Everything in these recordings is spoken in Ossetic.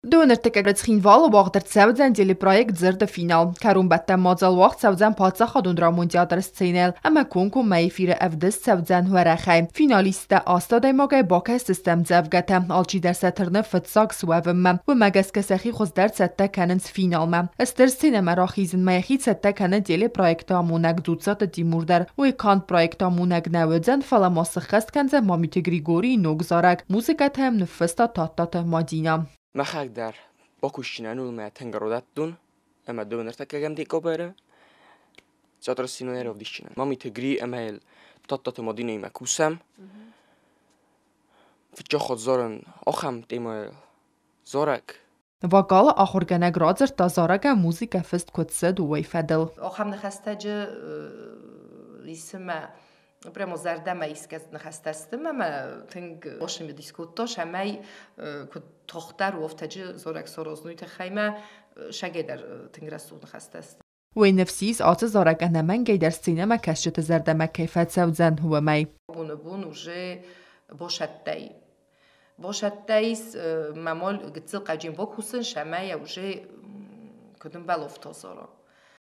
Дыууын Цхинвалы уагъд ӕрцӕудзӕн телепроект «Дзырды финал». Кӕронбӕттӕн мадзал уагъд цӕудзӕн паддзахадон драмон театры сценӕйыл ӕмӕ комкоммӕ эфиры ӕвдыст цӕудзӕн уӕрӕхӕй. Финалисттӕ аст адӕймагӕй бакӕсдзысты ӕмдзӕвгӕтӕ, алчидӕр сӕ тырны фыццаг суӕвынмӕ. Уымӕ гӕсгӕ сӕхи хуыздӕр цӕттӕ кӕнынц финалмӕ. Стыр сценӕмӕ рахизынмӕ йӕхи цӕттӕ кӕны телепроекты амонӕг Дзуццаты Тимур дӕр. Уый канд проекты амонӕг нӕ уыдзӕн, фӕлӕ ма сыххӕст кӕндзӕн Мамиты Григорийы ног зарӕг. Музыкӕ та йӕм ныффыста Тадтаты Мадинӕ. Мӕхӕг дӕр бакусджынӕн улмӕ тынг родаттун ӕмӕ 23 декабры театры сценӕйы равдисджынӕн. Мамиты Гри ӕмӕ йыл Тадтаты Мадинӕимӕ кусӕм. Фыццаг хатт зарын ахӕм темӕйыл зарӕг. Вокалы ахуыргӕнӕг радзырдта зарӕгӕн музыкӕ фыст куыд цыд, уый фӕдыл. Ахӕм ныхӕстӕджы исымӕ прямо зӕрдӕмӕ исгӕ ныхӕстӕ сты ӕмӕ тынг ошымыдис кодта, сӕмӕй куыд тохтӕр уофтӕджы зорӕг сорозн, уый тыххӕй мӕ сӕгӕй дӕр тынг рӕсугъд ныхӕстӕ сты. Уый ныфс ис, ацы зарӕг ӕнӕмӕнгӕй дӕр сценӕмӕкӕсджыты зӕрдӕмӕ кӕй фӕцӕудзӕн, уымӕй. Боны бон уже босӕттӕй. Босӕттӕй мӕ гыццыл хъаджын бокусын, сӕмӕй уже куыд ӕмбӕлофтыл зора.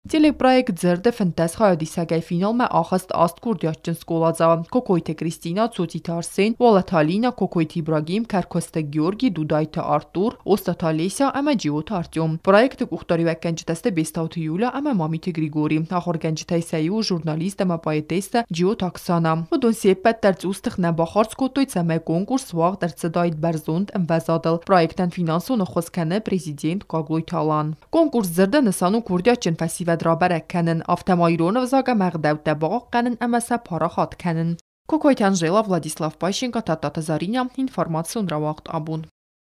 Телепроект «Дзырды» 15 хайадисӕгӕй финалмӕ ахызт аст курдиатджын скъоладзауы: Кокойты Кристина, Цоциты Арсен, Уалыты Алина, Кокойты Ибрагим, Кӕркуысты Георги, Дудайты Артур, Остъаты Олеся ӕмӕ Джиоты Артем. Проекты къухдариуӕггӕнджытӕ сты Бестауты Юля ӕмӕ Мамиты Григори. Ахуыргӕнджытӕй сӕ иу журналист ӕмӕ поэтессӕ Джиоты Оксана. Уыдон се ппӕт дӕр цъус тых нӕ бахардз кодтой, цӕмӕй конкурс уагъд ӕрцыдаид бӕрзонд ӕмвӕзадыл. Проектӕн финансон ӕххуыс кӕны президент Гаглойты Алан. Конкурс «Дзырды» нысан у курдиатджын фӕсивӕд рабӕрӕг кӕнын, афтӕ ма ирон ӕвзаг ӕмӕ ӕгъдӕуттӕ бахъахъхъӕнын ӕмӕ сӕ парахат кӕнын. Кокойты Анжела, Владислав Пащенко, Тадтаты Заринӕ, информацион рауагъд «Абон».